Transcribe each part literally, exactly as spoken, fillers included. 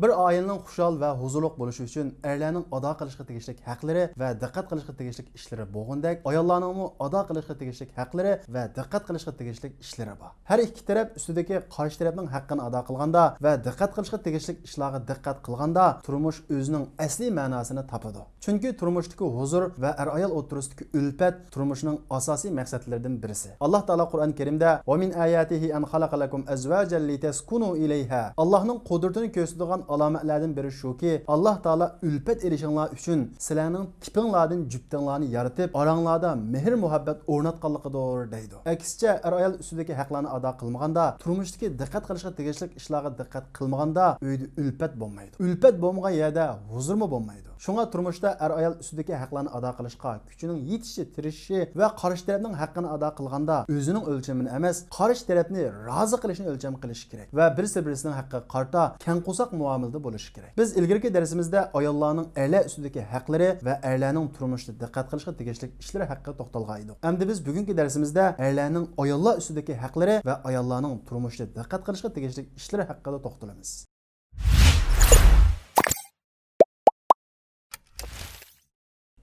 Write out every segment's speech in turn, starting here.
بىر ئائىلىنىڭ خۇشال ۋە ھۇزۇرلۇق بولۇشى ئۈچۈن ئەرلەرنىڭ ئادا قىلىشقا تېگىشلىك ھەقلىرى ۋە دىققەت قىلىشقا تېگىشلىك ئىشلىرى بولغىنىدەك، ئاياللارنىڭمۇ ئادا قىلىشقا تېگىشلىك ھەقلىرى ۋە دىققەت قىلىشقا تېگىشلىك ئىشلىرى بار. ھەر ئىككى تەرەپ ئۈستىدىكى قارشى تەرەپنىڭ ھەققىنى ئادا قىلغاندا ۋە دىققەت قىلىشقا تېگىشلىك ئىشلارغا دىققەت قىلغاندا، تۇرمۇش ئۆزىنىڭ ئەسلىي مەناسىنى تاپىدۇ. چۈنكى تۇرمۇشتىكى ھۇزۇر ۋە ئەر-ئايال ئوتتۇرىسىدىكى ئۈلپەت تۇرمۇشنىڭ ئاساسىي مەقسەتلىرىدىن بىرسى. ئاللاھ تائالا قۇرئان كەرىمدە، «وَمِن آيَاتِهِ أَنْ خَلَقَ لَكُمْ أَزْوَاجًا لِتَسْكُنُوا إِلَيْهَا» ئاللاھنىڭ قۇدرىتىنى كۆرسىتىدىغان ئالامەتلەردىن بىرى شۇكى، ئاللاھ تائالا ئۈلپەت ئېلىشىڭلار ئۈچۈن سىلەرنىڭ تىپىڭلاردىن جۈپتىڭلارنى يارىتىپ، ئاراڭلاردا مېھىر-مۇھەببەت ئورناتقانلىقىدۇر، دەيدۇ. ئەكسىچە، ئەر-ئايال ئۈستىدىكى ھەقلەرنى ئادا قىلمىغاندا، تۇرمۇشتىكى دىققەت قىلىشقا تېگىشلىك ئىشلارغا دىققەت قىلمىغاندا، ئۆيدە ئۈلپەت بولمايدۇ. ئۈلپەت بولمىغان يەردە ھۇزۇرمۇ بولمايدۇ. شۇڭا تۇرمۇشتا ئەر-ئايال ئۈستىدىكى ھەقلەرنى ئادا قىلىشقا كۈچىنىڭ يېتىشىچە تىرىشىشى ۋە قارشى تەرەپنىڭ ھەققىنى ئادا قىلغاندا ئۆزىنىڭ ئۆلچىمىنى ئەمەس، قارشى تەرەپنى رازى قىلىشنى ئۆلچەم قىلىشى كېرەك ۋە بىرسى-بىرسىنىڭ ھەققىگە قارىتا كەڭ قورساق مۇئامىلىدە بولۇشى كېرەك. بىز ئىلگىرىكى دەرسىمىزدە ئاياللارنىڭ ئەرلەر ئۈستىدىكى ھەقلىرى ۋە ئەرلەرنىڭ تۇرمۇشتا دىققەت قىلىشقا تېگىشلىك ئىشلىرى ھەققىدە توختالغان ئىدۇق. ئەمدى بىز بۈگۈنكى دەرسىمىزدە ئەرلەرنىڭ ئاياللار ئۈستىدىكى ھەقلىرى ۋە ئاياللارنىڭ تۇرمۇشتا دىققەت قىلىشقا تېگىشلىك ئىشلىرى ھەققىدە توختىلىمىز.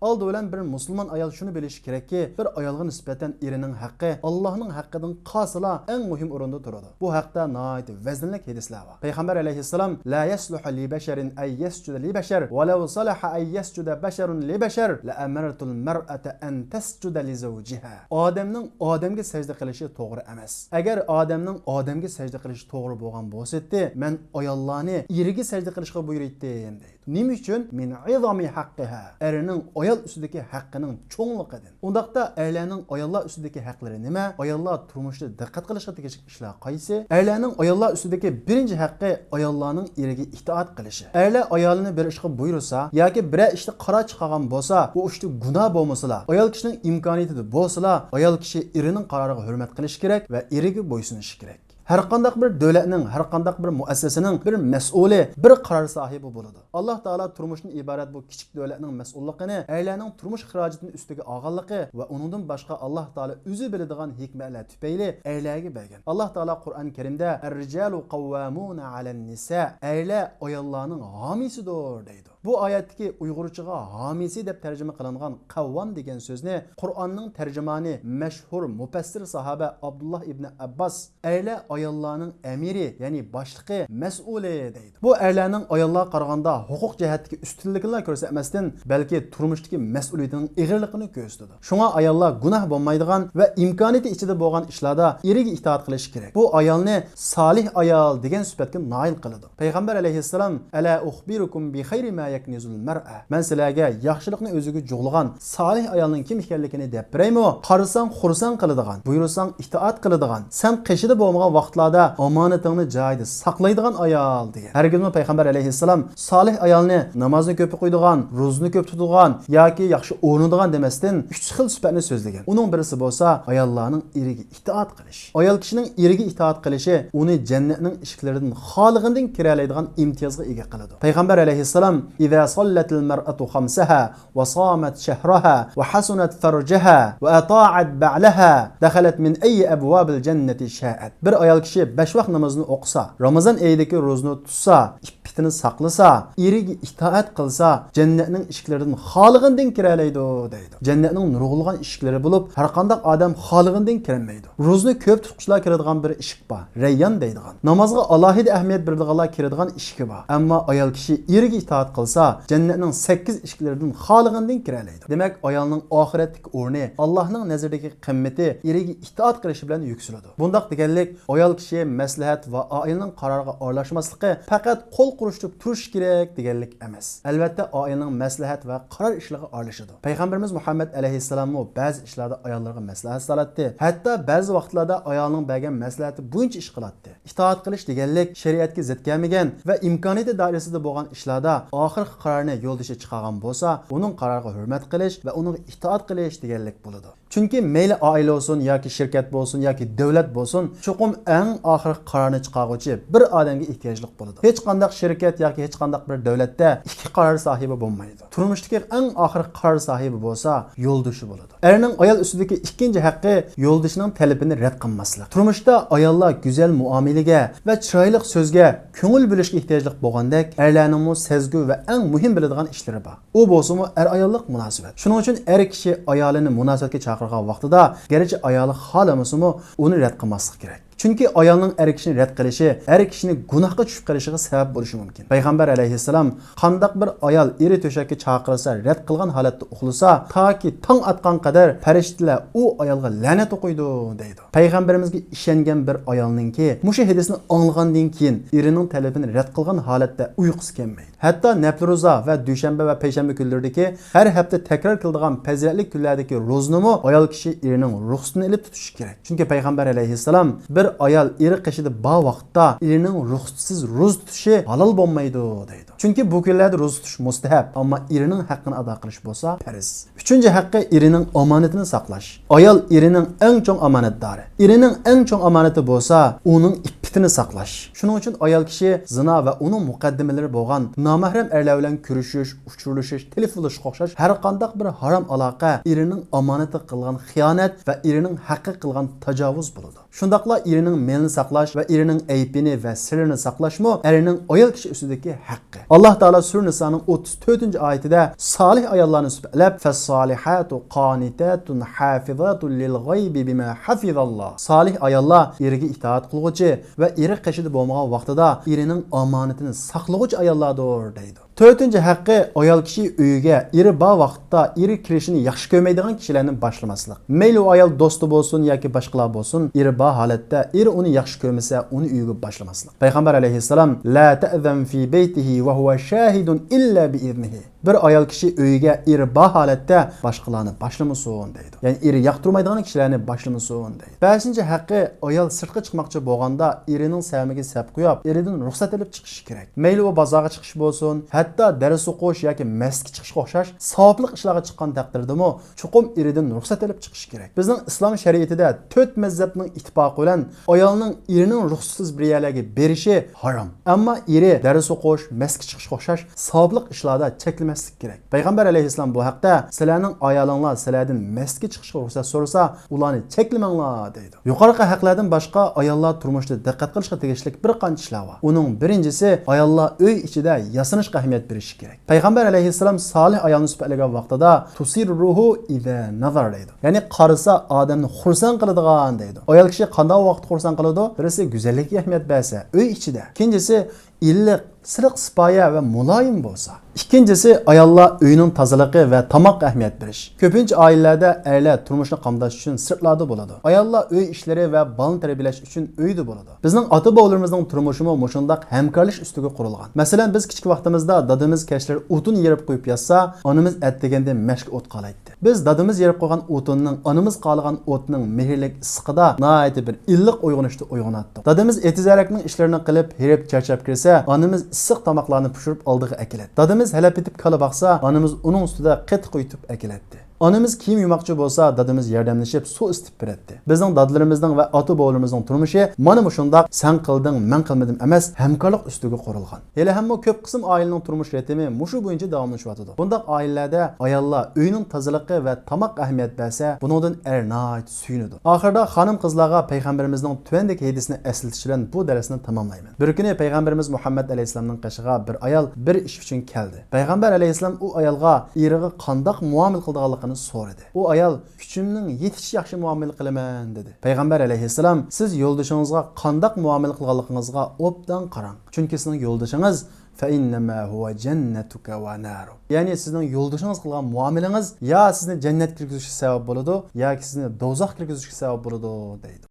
ئالدى بىلەن بىر مۇسۇلمان ئايال شۇنى بىلىشى كېرەككى، بىر ئايالغا نىسبەتەن ئېرىنىڭ ھەققى ئاللاھنىڭ ھەققىدىن قالسىلا ئەڭ مۇھىم ئورۇندا تۇرىدۇ. بۇ ھەقتە ناھايىتى ۋەزىنلىك ھەدىسلەر بار. پەيغەمبەر ئەلەيھىسسالام، «لا يصلح لبشر أن يسجد لبشر، ولو صلح أن يسجد بشر لبشر لأمرت المرأة أن تسجد لزوجها.» ئادەمنىڭ ئادەمگە سەجدە قىلىشى توغرا ئەمەس. ئەگەر ئادەمنىڭ ئادەمگە سەجدە قىلىشى توغرا بولغان بولسىدى، مەن ئاياللارنى ئېرىگە سەجدە قىلىشقا بۇيرۇيتتىم، دەيدۇ. نېمە ئۈچۈن؟ من عظم حقها، ئەرنىڭ ئايال ئۈستىدىكى ھەققىنىڭ چوڭلۇقىدىن. ئۇنداقتا ئەرلەرنىڭ ئاياللار ئۈستىدىكى ھەقلىرى نېمە؟ ئاياللار تۇرمۇشتا دىققەت قىلىشقا تېگىشلىك ئىشلار قايسى؟ ئەرلەرنىڭ ئاياللار ئۈستىدىكى بىرىنچى ھەققى ئاياللارنىڭ ئېرىگە ئىتائەت قىلىشى. ئەرلەر ئايالىنى بىر ئىشقا بۇيرۇسا ياكى بىرەر ئىشتا قارار چىقارغان بولسا، ئۇ ئىشتا گۇناھ بولمىسىلا، ئايال كىشىنىڭ ئىمكانىيىتىدە بولسىلا، ئايال كىشى ئېرىنىڭ قارارىغا ھۆرمەت قىلىشى كېرەك ۋە ئېرىگە بويسۇنۇشى كېرەك. ھەرقانداق بىر دۆلەتنىڭ، ھەرقانداق بىر مۇئەسسەسىنىڭ بىر مەسئۇلى، بىر قارار ساھىبى بولىدۇ. ئاللاھ تائالا تۇرمۇشتىن ئىبارەت بۇ كىچىك دۆلەتنىڭ مەسئۇللۇقىنى ئەرلەرنىڭ تۇرمۇش خىراجىتىنى ئۈستىگە ئالغانلىقى ۋە ئۇنىڭدىن باشقا ئاللاھ تائالا ئۆزى بىلىدىغان ھېكمەتلەر تۈپەيلى ئەرلەرگە بەرگەن. ئاللاھ تائالا قۇرئان كەرىمدە، «الرجال قوامون على النساء»، ئەرلەر ئاياللارنىڭ ھامىيسىدۇر، دەيدۇ. بۇ ئايەتتىكى ئۇيغۇرچىغا ھامىيسى دەپ تەرجىمە قىلىنغان قەۋۋام دېگەن سۆزنى قۇرئاننىڭ تەرجىمانى، مەشھۇر مۇپەسسىر ساھابە ئابدۇللاھ ئىبنى ئەبباس، ئەرلەر ئاياللارنىڭ ئەمىرى، يەنى باشلىقى، مەسئۇلى دەيدۇ. بۇ ئەرلەرنىىڭ ئاياللارغا قارىغاندا ھوقۇق جەھەتتىكى ئۈستۈنلۈكىنىلا كۆرسەتمەستىن، بەلكى تۇرمۇشتىكى مەسئۇلىيىتىنىڭ ئېغىرلىقىنى كۆرسىتىدۇ. شۇڭا ئاياللار گۇناھ بولمايدىغان ۋە ئىمكانىيىتى ئىچىدە بولغان ئىشلاردا ئېرىگە ئىتائەت قىلىشى كېرەك. بۇ ئايالنى سالىھ ئايال دېگەن سۈپەتكە نائىل قىلىدۇ. پەيغەمبەر ئەلەيھىسسالام، «ألا أخبركم بخير ما يكنز المرأة؟» مەن سىلەرگە ياخشىلىقنى ئۆزىگە جۇغلىغان سالىھ ئايالنىڭ كىم ئىكەنلىكىنى دەپ بېرەيمۇ؟ قارىساڭ خۇرسەن قىلىدىغان، بۇيرۇساڭ ئىتائەت قىلىدىغان، سەن قېشىدا بولمىغان ۋاقىتلاردا ئامانىتىڭنى جايىدا ساقلايدىغان ئايال، دېگەن. ھەرگىزمۇ پەيغەمبەر ئەلەيھىسسالام سالىھ ئايالنى نامازنى كۆپ ئوقۇيدىغان، روزىنى كۆپ تۇتىدىغان ياكى ياخشى ئورۇنىدىغان دېمەستىن، ئۈچ خىل سۈپەتنى سۆزلىگەن. ئۇنىڭ بىرسى بولسا ئاياللارنىڭ ئېرىگە ئىتائەت قىلىش. ئايال كىشىنىڭ ئېرىگە ئىتائەت قىلىشى ئۇنى جەننەتنىڭ ئىشىكلىرىدىن خالىغىنىدىن كىرەلەيدىغان ئىمتىيازغا ئىگە قىلىدۇ. پەيغەمبەر ئەلەيھىسسالام، «إذا صلت المرأة خمسها وصامت شهرها وحصنت فرجها وأطاعت بعلها دخلت من أي أبواب الجنة شاءت.» بىر ئايال كىشى بەش ۋاق نامازنى ئوقۇسا، رامىزان ئېيىدىكى روزىنى تۇتسا، ئىپپىتىنى ساقلىسا، ئېرىگە ئىتائەت قىلسا، جەننەتنىڭ ئىشىكلىرىدىن خالىغىنىدىن كىرەلەيدۇ، دەيدۇ. جەننەتنىڭ نۇرغۇنلىغان ئىشىكلىرى بولۇپ، ھەرقانداق ئادەم خالىغىنىدىن كىرەلمەيدۇ. روزىنى كۆپ تۇتقۇچىلار كىرىدىغان بىر ئىشىك بار، رەييان دەيدىغان. نامازغا ئالاھىدە ئەھمىيەت بېرىدىغانلار كىرىدىغان ئىشىكى بار. ئەمما ئايال كىشى ئېرىگە ئىتائەت قىلسا، جەننەتنىڭ سەككىز ئىشىكلىرىدىن خالىغىنىدىن كىرەلەيدۇ. دېمەك، ئايالنىڭ ئاخىرەتتىكى ئورنى، ئاللاھنىڭ نەزىرىدىكى قىممىتى ئېرىگە ئىتائەت قىلىشى بىلەن يۈكسىلىدۇ. بۇنداق دېگەنلىك، ئايال كىشى مەسلىھەت ۋە ئائىلىنىڭ قارارىغا ئارىلاشماسلىقى پەقەت قول قۇرۇشتۇرۇپ تۇرۇشى كېرەك دېگەنلىك ئەمەس. ئەلۋەتتە، ئائىلىنىڭ مەسلىھەت ۋە قارار ئىشلىرىغا ئارىلىشىدۇ. پەيغەمبىرىمىز مۇھەممەد ئەلەيھىسسالاممۇ بەزى ئىشلاردا ئاياللىرىغا مەسلىھەت سالاتتى. ھەتتا بەزى ۋاقىتلاردا ئايالىنىڭ بەرگەن مەسلىھەتى بويىچە ئىش قىلاتتى. ئىتائەت قىلىش دېگەنلىك شەرىئەتكە زىت كەلمىگەن ۋە ئىمكانىيىتى دائىرىسىدە بولغان ئىشلاردا ئاخىرقى قارارنى يولدىشى چىقارغان بولسا، ئۇنىڭ قارارىغا ھۆرمەت قىلىش ۋە ئۇنىڭغا ئىتائەت قىلىش دېگەنلىك بولىدۇ. چۈنكى مەيلى ئائىلە بولسۇن ياكى شىركەت بولسۇن ياكى دۆلەت بولسۇن، چوقۇم ئەڭ ئاخىرقى قارارنى چىقارغۇچى بىر ئادەمگە ئېھتىياجلىق بولىدۇ. ھېچقانداق شىركەت ياكى ھېچقانداق بىر دۆلەتتە ئىككى قارار ساھىبى بولمايدۇ. تۇرمۇشتىكى ئەڭ ئاخىرقى قارار ساھىبى بولسا يولدىشى بولىدۇ. ئەرنىڭ ئايال ئۈستىدىكى ئىككىنچى ھەققى يولدىشىنىڭ تەلىپىنى رەت قىلماسلىق. تۇرمۇشتا ئاياللار گۈزەل مۇئامىلىگە ۋە چىرايلىق سۆزگە كۆڭۈل بۆلۈشكە ئېھتىياجلىق بولغاندەك، ئەرلەرنىڭمۇ سەزگۈ ۋە ئەڭ مۇھىم بىلىدىغان ئىشلىرى بار. ئۇ بولسىمۇ ئەر-ئاياللىق مۇناسىۋەت. شۇنىڭ ئۈچۈن ئەر كىشى ئايالىنى مۇناسىۋەتكە چاقىرغان ۋاقتىدا، گەرچە ئايالى خالىمىسىمۇ، ئۇنى رەت قىلماسلىقى كېرەك. چۈنكى ئايالنىڭ ئەر كىشىنى رەت قىلىشى ئەر كىشىنى گۇناھقا چۈشۈپ قېلىشىغا سەۋەب بولۇشى مۇمكىن. پەيغەمبەر ئەلەيھىسسالام قانداق بىر ئايال ئېرى تۆشەككە چاقىرسا رەت قىلغان ھالەتتە ئۇخلىسا، تاكى تاڭ ئاتقان قەدەر پەرىشتىلەر ئۇ ئايالغا لەنەت ئوقۇيدۇ، دەيدۇ. پەيغەمبىرىمىزگە ئىشەنگەن بىر ئايالنىڭكى مۇشۇ ھەدىسنى ئاڭلىغاندىن كېيىن ئېرىنىڭ تەلىپىنى رەت قىلغان ھالەتتە ئۇيقۇسى كەلمەيدۇ. ھەتتا نەپلى روزا ۋە دۈشەنبە ۋە پەيشەنبە كۈنلىرىدىكى ھەر ھەپتە تەكرار قىلىدىغان پەزىلەتلىك كۈنلەردىكى روزىنىمۇ ئايال كىشى ئېرىنىڭ رۇخسىتىنى ئېلىپ تۇتۇشى كېرەك. چۈنكى پەيغەمبەر ئەلەيھىسسالام، بىر ئايال ئېرى قېشىدا بار ۋاقىتتا ئېرىنىڭ رۇخسىتىسىز روزا تۇتۇشى ھالال بولمايدۇ، دەيدۇ. چۈنكى بۇ كۈنلەردە روزا تۇتۇش مۇستەھەپ، ئەمما ئېرىنىڭ ھەققىنى ئادا قىلىش بولسا پەرز. ئۈچىنچى ھەققى ئېرىنىڭ ئامانىتىنى ساقلاش. ئايال ئېرىنىڭ ئەڭ چوڭ ئامانەتدارى. ئېرىنىڭ ئەڭ چوڭ ئامانىتى بولسا ئۇنىڭ ئىپپىتىنى ساقلاش. شۇنىڭ ئۈچۈن ئايال كىشى زىنا ۋە ئۇنىڭ مۇقەددىمىلىرى بولغان نامەھرەم ئەرلەر بىلەن كۆرۈشۈش، ئۇچرىلىشىش، تېلېفونلىشىشقا ئوخشاش ھەر قانداق بىر ھارام ئالاقە ئېرىنىڭ ئامانىتىغا قىلغان خىيانەت ۋە ئېرىنىڭ ھەققىگە قىلغان تاجاۋۇز بولىدۇ. شۇنداقلا ئېرىنىڭ مېلىنى ساقلاش ۋە ئېرىنىڭ ئەيىبىنى ۋە سىرىنى ساقلاشمۇ ئەرنىڭ ئايال كىشى ئۈستىدىكى ھەققى. ئاللاھ تائالا سۈرە نىسانىڭ ئوتتۇز تۆتىنچى ئايىتىدە سالىھ ئاياللارنى سۈپەتلەپ، فەسسالىھاتۇ قانىتاتۇن ھافىزاتۇن لىل غەيبى بىما ھەفىزاللاھ. سالىھ ئاياللار ئېرىگە ئىتائەت قىلغۇچى ۋە ئېرى قېشىدا بولمىغان ۋاقتىدا ئېرىنىڭ ئامانىتىنى ساقلىغۇچى ئاياللاردۇر، دەيدۇ. تۆتىنچى ھەققى، ئايال كىشى ئۆيىگە ئېرى بار ۋاقىتتا ئېرى كىرىشىنى ياخشى كۆرمەيدىغان كىشىلەرنى باشلىماسلىق. مەيلى ئۇ ئايال دوستى بولسۇن ياكى باشقىلار بولسۇن، ئېرى بار ھالەتتە ئېرى ئۇنى ياخشى كۆرمىسە، ئۇنى ئۆيىگە باشلىماسلىق. پەيغەمبەر ئەلەيھىسسالام، لا تەئزەن فى بەيتىھى ۋە ھۇۋە شاھىدۇن ئىللا بىئىزنىھى. بىر ئايال كىشى ئۆيىگە ئېرى بار ھالەتتە باشقىلارنى باشلىمىسۇن، دەيدۇ. يەنى ئېرى ياقتۇرمايدىغان كىشىلەرنى باشلىمىسۇن، دەيدۇ. بەشىنچى ھەققى، ئايال سىرتقا چىقماقچى بولغاندا ئېرىنىڭ سەمىگە سەپ قويۇپ، ئېرىدىن رۇخسەت ئېلىپ چىقىشى كېرەك. مەيلى ئۇ بازارغا چىقىش بولسۇن، ھەتتا دەرس ئوقۇش ياكى مەسچىتكە چىقىشقا ئوخشاش ساۋابلىق ئىشلارغا چىققان تەقدىردىمۇ چوقۇم ئېرىدىن رۇخسەت ئېلىپ چىقىشى كېرەك. بىزنىڭ ئىسلام شەرىئىتىدە تۆت مەزھەپنىڭ ئىتتىپاقى بىلەن ئايالنىڭ ئېرىنىڭ رۇخسىتىسىز بىر يەرلەرگە بېرىشى ھارام. ئەمما ئېرى دەرس ئوقۇش، مەسچىتكە چىقىشقا ئوخشاش ساۋابلىق ئىشلاردا چەكلىمەسلىك كېرەك. پەيغەمبەر ئەلەيھىسسالام بۇ ھەقتە، سىلەرنىڭ ئايالىڭلار سىلەردىن مەسچىتكە چىقىشقا رۇخسەت سورىسا، ئۇلارنى چەكلىمەڭلار، دەيدۇ. يۇقىرىقى ھەقلەردىن باشقا ئاياللار تۇرمۇشتا دىققەت قىلىشقا تېگىشلىك بىر قانچە ئىشلار بار. ئۇنىڭ بىرىنچىسى، ئاياللار ئۆي ئىچىدە ياسىنىشقا ئەھمىيەت بېرىشى كېرەك. پەيغەمبەر ئەلەيھىسسالام سالىھ ئايالنى سۈپەتلىگەن ۋاقتىدا، تۇسىررۇھۇ ئىزا نەزەر، دەيدۇ. يەنى قارىسا ئادەمنى خۇرسەن قىلىدىغان، دەيدۇ. ئايال كىشى قانداق ۋاقىتتا خۇرسەن قىلىدۇ؟ بىرسى گۈزەللىككە ئەھمىيەت بەرسە، ئۆي ئىچىدە. ئىككىنچىسى، ئىللىق، سىلىق سىپايە ۋە مۇلايىم بولسا. ئىككىنچىسى، ئاياللار ئۆينىڭ تازىلىقى ۋە تاماققا ئەھمىيەت بېرىش. كۆپىنچە ئائىلىلەردە ئەرلەر تۇرمۇشنى قامداش ئۈچۈن سىرتلاردا بولىدۇ. ئاياللار ئۆي ئىشلىرى ۋە بالىنى تەربىيەلەش ئۈچۈن ئۆيدە بولىدۇ. بىزنىڭ ئاتا-بوۋىلىرىمىزنىڭ تۇرمۇشىمۇ مۇشۇنداق ھەمكارلىشىش ئۈستىگە قۇرۇلغان. مەسىلەن، بىز كىچىك ۋاقتىمىزدا دادىمىز كەچلىرى ئوتۇن يېرىپ قويۇپ ياتسا، ئانىمىز ئەتىگەندە مەشكە ئوت قالايتتى. بىز دادىمىز يېرىپ قويغان ئوتۇننىڭ ئانىمىز قالىغان ئوتنىڭ مېھىرلىك ئىسسىقىدا ناھايىتى بىر ئىللىق ئويغىنىشتا ئويغىناتتۇق. دادىمىز ئېتىز-ئەرەكنىڭ ئىشلىرىنى قىلىپ، ھېرىپ چارچاپ كىرسە، ئانىمىز ئىسسىق تاماقلارنى پىشۇرۇپ ئالدىغا ئەكېلەتتى. دادىمىز ھەلەپ ئېتىپ كالا باقسا، ئانىمىز ئۇنىڭ ئۈستىدە قېتىق قويۇتۇپ ئەكېلەتتى. ئانىمىز كىيىم يۇماقچى بولسا، دادىمىز ياردەملىشىپ سۇ ئىسىتىپ بېرەتتى. بىزنىڭ دادىلىرىمىزنىڭ ۋە ئاتا-بوۋىلىرىمىزنىڭ تۇرمۇشى مانا مۇشۇنداق، سەن قىلدىڭ، مەن قىلمىدىم ئەمەس، ھەمكارلىق ئۈستىگە قۇرۇلغان. ھېلىھەممۇ كۆپ قىسىم ئائىلىنىڭ تۇرمۇش رىتىمى مۇشۇ بويىچە داۋاملىشىۋاتىدۇ. بۇنداق ئائىلىلەردە ئاياللار ئۆينىڭ تازىلىقى ۋە تاماققا ئەھمىيەت بەرسە، بۇنىڭدىن ئەر ناھايىتى سۆيۈنىدۇ. ئاخىرىدا خانىم-قىزلارغا پەيغەمبىرىمىزنىڭ تۆۋەندىكى ھەدىسىنى ئەسلىتىش بىلەن بۇ دەرسنى تاماملايمەن. بىر كۈنى پەيغەمبىرىمىز مۇھەممەد ئەلەيھىسسالامنىڭ قېشىغا بىر ئايال بىر ئىش ئۈچۈن كەلدى. پەيغەمبەر ئەلەيھىسسالام ئۇ ئايالغا ئېرىغا قانداق مۇئامىلە قىلىدىغانلىقىنى سورىدى. ئۇ ئايال، كۈچۈمنىڭ يېتىشىچە ياخشى مۇئامىلە قىلىمەن، دېدى. پەيغەمبەر ئەلەيھىسسالام، سىز يولدىشىڭىزغا قانداق مۇئامىلە قىلغانلىقىڭىزغا ئوبدان قاراڭ. چۈنكى سىزنىڭ يولدىشىڭىز، فەئىننەما ھۇۋە جەننەتۇكە ۋە نارۇك. يەنى سىزنىڭ يولدىشىڭىز قىلغان مۇئامىلىڭىز يا سىزنى جەننەتكە كىرگۈزۈشكە سەۋەب بولىدۇ، ياكى سىزنى دوزاخقا كىرگۈزۈشكە سەۋەب بولىدۇ، دەيدۇ.